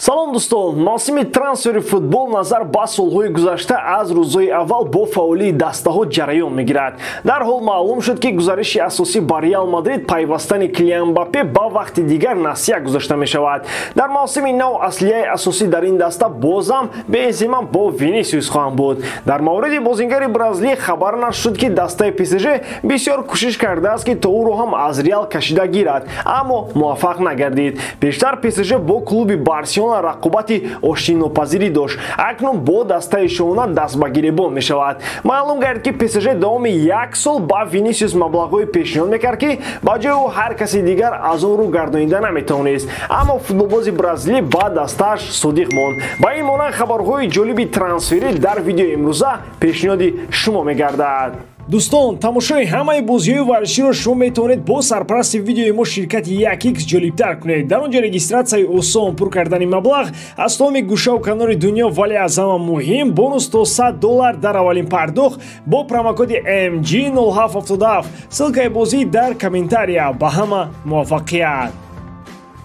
Салом дӯстон, мавсими трансфери футбол назар ба солҳои гузашта аз рӯзҳои аввал бо фаъолии дастаҳо ҷараён мегирад. Дарҳол маълум шуд, ки гузариши асосӣ ба Реал Мадрид пайвастани Килиан Мбаппе ба вақти дигар насия гузошта мешавад. Дар мавсими нав аслияи асосӣ дар ин даста бозам Бензема бо Винисиус хоҳанд буд. Дар мавриди бозингари бразилӣ хабар нашр шуд, ки дастаи ПСЖ бисёр кӯшиш кардааст, ки то ӯро ҳам аз Реал кашида гирад, аммо муваффақ нагардид. Пештар ПСЖ бо клуби Барселона рақобати оштинопазирӣ дошт, акнун бо дастаи шоҳона даст ба гиребон мешавад. Маълум гардид, ки ПСЖ давоми як сол ба Винисиус маблағҳои пешниҳод мекард, ки ба ҷои ӯ ҳар каси дигар аз он рӯ гардонида наметавонист, аммо футболбози бразилӣ ба дастааш содиқ монд. Ба ин монанд хабарҳои ҷолиби трансферӣ дар видеои имрӯза пешниҳоди шумо мегардад. Дӯстон, тамошои ҳамаи бозиҳои варзиширо шумо метавонед бо сарпарасти видеои мо ширкати 1x ҷолибтар кунед. Дар он ҷо регистратсияи осон, пур кардани маблағ аз тамоми гӯшаву канори дунё, вале аз ҳама муҳим бонус то $100 дар аввалин пардохт бо промокоди MG0777. Ссылкаи бозӣ дар комментария. Ба ҳама муваффақият!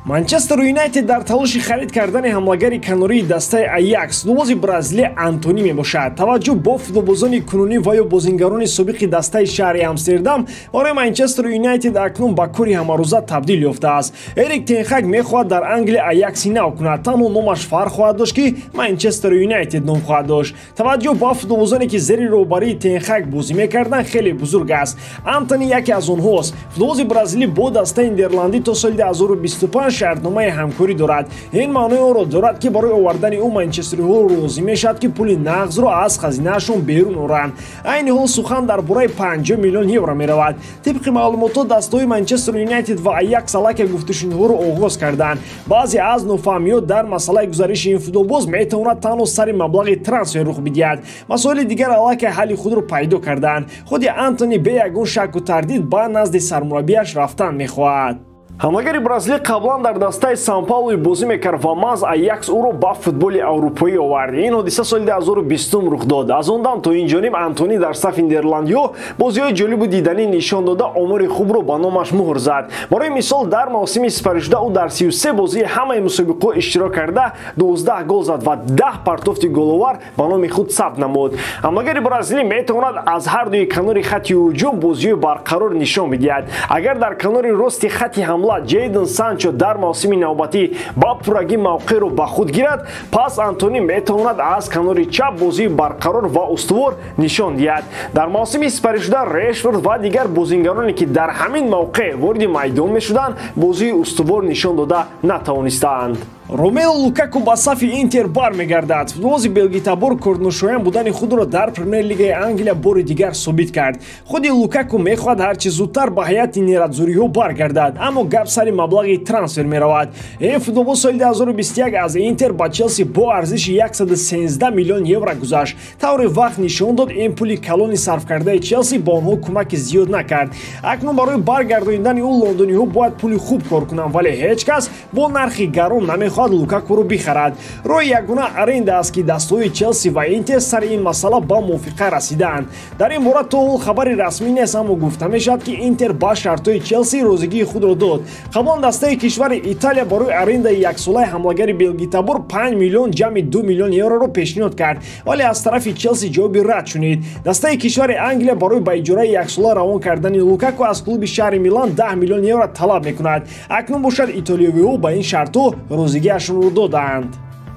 Манчестер Юнайтед дар талоши харид кардани ҳамлагари канории дастаи Аякс, футболбози бразилия Антони мебошад. Таваҷҷӯҳ бо футболбозони кунунӣ ва ё бозингарони собиқи дастаи шаҳри Амстердам барои Манчестер Юнайтед акнун ба кори ҳамарӯза табдил ёфтааст. Эрик Тенхак мехоҳад дар Англия Аякси нав кунад. Танҳо номаш фарқ хоҳад дошт, ки Манчестер Юнайтед ном хоҳад дошт. Таваҷҷӯҳ ба футболбозоне, ки зери роҳбарии Тенхак бозӣ мекарданд, хеле бузург аст. Антони яке аз онҳост. Футболбози бразилӣ бо дастаи нидерландӣ то соли 2025 шартномаи ҳамкорӣ дорад. Ин маънои онро дорад, ки барои овардани ӯ манчестериҳо розӣ мешавад, ки пули нағзро аз хазинаашон берун оранд. Айни ҳол сухан дар бораи 50 миллион евро меравад. Тибқи маълумотҳо, дастаҳои Манчестер Юнайтед ва Аякс аллакай гуфтушунидҳоро оғоз карданд. Баъзе аз нофаҳмиҳо дар масъалаи гузариши ин футболбоз метавонад танҳо сари маблағи трансфер рух бидиҳад. Масоили дигар аллакай ҳалли худро пайдо карданд. Худи Антони бе ягон шакку тардид ба назди сармураббиаш рафтан мехоҳад. Ҳамлагари бразилӣ қаблан дар дастаи Сан Паулуи бозӣ мекард ва маҳз Аякс ӯро ба футболи аврупоӣ овард. Ин ҳодиса соли 2020 рух дод. Аз он дам то ин ҷониб Антони дар сафи нидерландиҳо бозиҳои ҷолибу диданӣ нишон дода, омори хубро ба номаш муҳр зад. Барои мисол, дар мавсими сипаришуда ӯ дар 33 бозии ҳамаи мусобиқаҳо иштирок карда, 12 гол зад ва 10 партофти головар ба номи худ сабт намуд. Ҳамлагари бразилӣ метавонад аз ҳар дуи канори хатти ҳуҷум бозиҳои барқарор нишон бидиҳад. Агар дар канори рости хатти ҳамла Ҷейден Санчо дар мавсими навбатӣ ба пуррагӣ мавқеъро ба худ гирад, пас Антони метавонад аз канори чап бозии барқарор ва устувор нишон диҳад. Дар мавсими сипаришуда Решфорд ва дигар бозингароне, ки дар ҳамин мавқеъ вориди майдон мешуданд, бозии устувор нишон дода натавонистанд. Ромелу Лукаку ба сафи Интер бармегардад. Футболбози белгитабор корношоян будани худро дар Премер-лигаи Англия бори дигар собит кард. Худи Лукаку мехоҳад ҳарчи зудтар ба ҳайати нератзуриҳо баргардад, аммо гап сари маблағи трансфер меравад. Ин футболбоз соли 2021 аз Интер ба Челси бо арзиши 113 миллион евро гузашт. Тавре вақт нишон дод, ин пули калони сарфкардаи Челси ба онҳо кӯмаки зиёд накард. Акнун барои баргардонидани ӯ лондониҳо бояд пули хуб кор кунанд, вале ҳеҷ кас бо нархи гарон намехоҳад Лукакуро бихарад. Роҳи ягона аренда аст, ки дастаҳои Челси ва Интер сари ин масъала ба мувофиқа расидаанд. Дар ин бора то ҳол хабари расмӣ нест, аммо гуфта мешавад, ки Интер ба шартҳои Челси розигии худро дод. Қаблан дастаи кишвари Италия барои арендаи яксолаи ҳамлагари белгитабор 5 миллион ҷамъи 2 миллион евроро пешниҳод кард, вале аз тарафи Челси ҷавоби рад шунид. Дастаи кишвари Англия барои ба иҷораи яксола равон кардани Лукаку аз клуби шаҳри Милан 10 миллион евро талаб мекунад. Акнун бошад, итолиёвиҳо ба ин шартҳо розигиашонро доданд.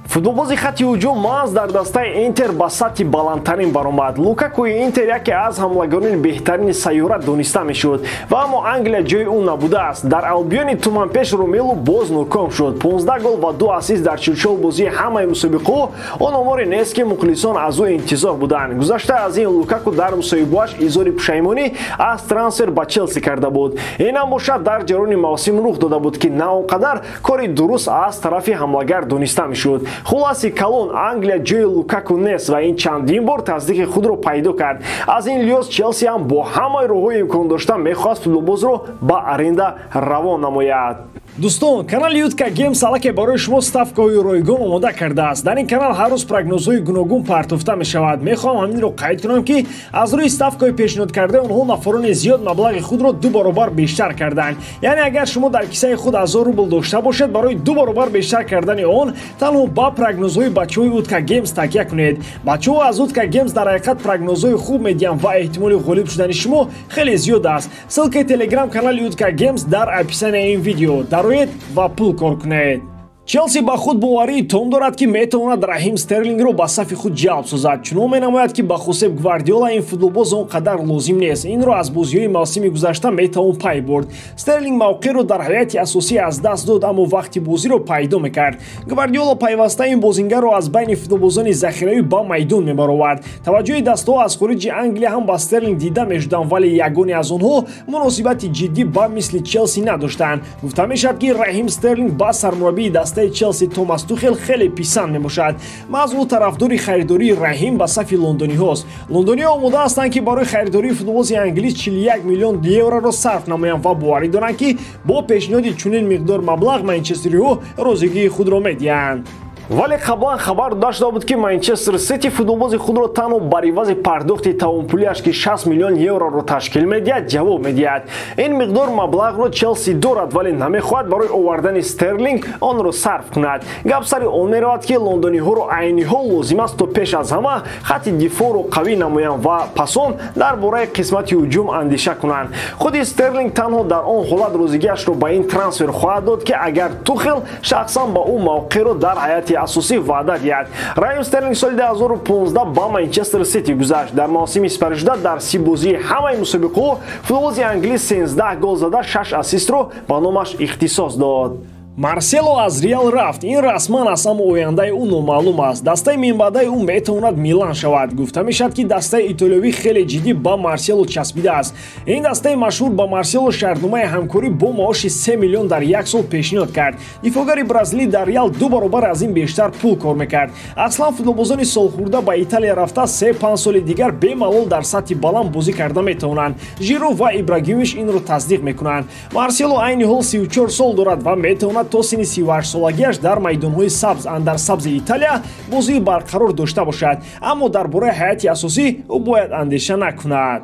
Футболбози хатти ҳуҷум маҳз дар дастаи Интер ба сатҳи баландтарин баромад. Лукакуи Интер яке аз ҳамлагарони беҳтарини сайёра дониста мешуд, ва аммо Англия ҷои ӯ набудааст. Дар Албиони туманпеш Ромелу боз ноком шуд. 15 гол ва 2 ассист дар 44 бозии ҳамаи мусобиқаҳо он оморе нест, ки мухлисон аз ӯ интизор буданд. Гузашта аз ин, Лукаку дар мусоҳибааш изҳори пушаймонӣ аз трансфер ба Челси карда буд. Ин ҳам бошад дар ҷараёни мавсим рух дода буд, ки на он қадар кори дуруст аз тарафи ҳамлагар дониста мешуд. Хулоси калон, Англия ҷои Лукаку нест ва ин чандин бор тасдиқи худро пайдо кард. Аз ин лиҳоз Челси ҳам бо ҳамаи роҳҳои имкон дошта мехоҳад футболбозро ба аренда равон намояд. Дӯстон, канали Юдка Геймс аллакай барои шумо ставкаҳои ройгон омода кардааст. Дар ин канал ҳар рӯз прогнозҳои гуногун партофта мешавад. Мехоҳам ҳаминро қайд кунам, ки аз рӯи ставкаҳои пешниҳодкардаи онҳо нафарони зиёд маблағи худро 2 баробар бештар карданд. Яъне агар шумо дар кисаи худ 1000 рубл дошта бошед, барои 2 баробар бештар кардани он танҳо ба прогнозҳои бачаҳои Юдка Геймс такя кунед. Бачаҳо аз Юдка Геймс дар ҳақиқат прогнозҳои хуб медиҳанд ва эҳтимоли ғолиб шудани шумо хеле зиёд аст. Ссылкаи телеграм канали Юдка Геймс дар описанияи ин видео. Дароед ва пул кор кунед. Челси ба худ боварии том дорад, ки метавонад Раҳим Стерлингро ба сафи худ ҷалб созад. Чунон менамояд, ки ба Хосеп Гвардиола ин футболбоз он қадар лозим нест. Инро аз бозиҳои мавсими гузашта метавон пай бурд. Стерлинг мавқеъро дар ҳайати асосӣ аз даст дод, аммо вақти бозиро пайдо мекард. Гвардиола пайваста ин бозингарро аз байни футболбозони захиравӣ ба майдон мебаровард. Таваҷҷӯҳи дастаҳо аз хориҷи Англия ҳам ба Стерлинг дида мешуданд, вале ягоне аз онҳо муносибати ҷиддӣ ба мисли Челси надоштанд. Гуфта мешавад, ки Раҳим Стерлинг ба сармураббии даста Челси Томас Тухел хеле писанд мебошад. Маҳз ӯ тарафдори харидории Раҳим ба сафи лондониҳост. Лондониҳо омода ҳастанд, ки барои харидории футболбози англис 41 миллион евроро сарф намоянд ва боварӣ доранд, ки бо пешниҳоди чунин миқдор маблағ манчестериҳо розигии худро медиҳанд. Вале қаблан хабар дода шуда буд, ки Манчестер Сити футболбози худро танҳо бар ивази пардохти тавонпулиаш, ки 60 миллион евроро ташкил медиҳад, ҷавоб медиҳад. Ин миқдор маблағро Челси дорад, вале намехоҳад барои овардани Стерлинг онро сарф кунад. Гап сари он меравад, ки лондониҳоро айни ҳол лозим аст, то пеш аз ҳама хатти дифоъро қавӣ намоянд ва пас он дар бораи қисмати ҳуҷум андеша кунанд. Худи Стерлинг танҳо дар он ҳолат розигиашро ба ин трансфер хоҳад дод, ки агар Тухел шахсан ба ӯ мавқеъро дар ҳайати асосӣ ваъда диҳад. Раҳим Стерлинг соли 2015 ба Манчестер Сити гузашт. Дар мавсими сипаришуда дар 30 бозии ҳамаи мусобиқаҳо футболбози англис 13 гол зада, 6 ассистро ба номаш ихтисос дод. Марсело аз Реал рафт. Ин расман аст, аммо ояндаи ӯ номаълум аст. Дастаи минбаъдаи ӯ метавонад Милан шавад. Гуфта мешавад, ки дастаи итолиёвӣ хеле ҷиддӣ ба Марсело часпидааст. Ин дастаи машҳур ба Марсело шартномаи ҳамкорӣ бо маоши 3 миллион дар як сол пешниҳод кард. Дифоъгари бразилӣ дар Реал 2 баробар аз ин бештар пул кор мекард. Аслан футболбозони солхӯрда ба Италия рафта 3-5 соли дигар бемалол дар сатҳи баланд бозӣ карда метавонанд. Жиро ва Ибрагимович инро тасдиқ мекунанд. Марсело айни ҳол 34 сол дорад ва метавонад то синни 38 солагиаш дар майдонҳои сабз андар сабзи Италия бозии барқарор дошта бошад, аммо дар бораи ҳайати асосӣ ӯ бояд андеша накунад.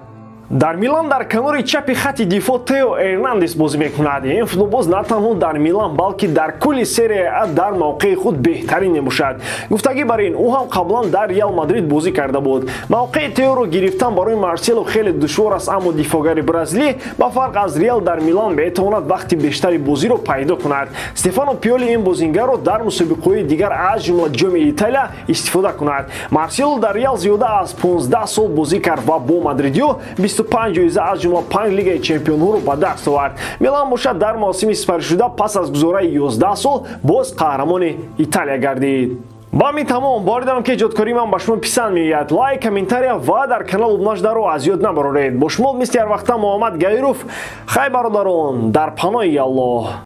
Дар Милан дар канори чапи хатти дифоъ Тео Эрнандес бозӣ мекунад. Ин футболбоз на танҳо дар Милан, балки дар кулли Серия А дар мавқеи худ беҳтарин мебошад. Гуфтагӣ бар ин, ӯ ҳам қаблан дар Реал Мадрид бозӣ карда буд. Мавқеи Теоро гирифтан барои Марсело хеле душвор аст, аммо дифоъгари бразилӣ ба фарқ аз Реал дар Милан метавонад вақти бештари бозиро пайдо кунад. Стефано Пиоли ин бозингарро дар мусобиқаҳои дигар аз ҷумла Ҷоми Италия истифода кунад. Марсело дар Реал зиёда аз 15 сол бозӣ кард ва бо мадридиё 25 ҷоиза аз ҷумла 5 лигаи чемпионҳоро ба даст овард. Милан бошад дар мавсими сипаришуда пас аз гузораи 11 сол боз қаҳрамони Италия гардид. Ба ҳамин тамом. Боварӣ дорам, ки эҷодкории ман ба шумо писанд меояд. Лайк, комментария ва дар канал обуна шударо аз ёд набароред. Бо шумо мисли ҳар вақта Муҳаммад Гаиров. Хай бародарон, дар паноҳи Аллоҳ.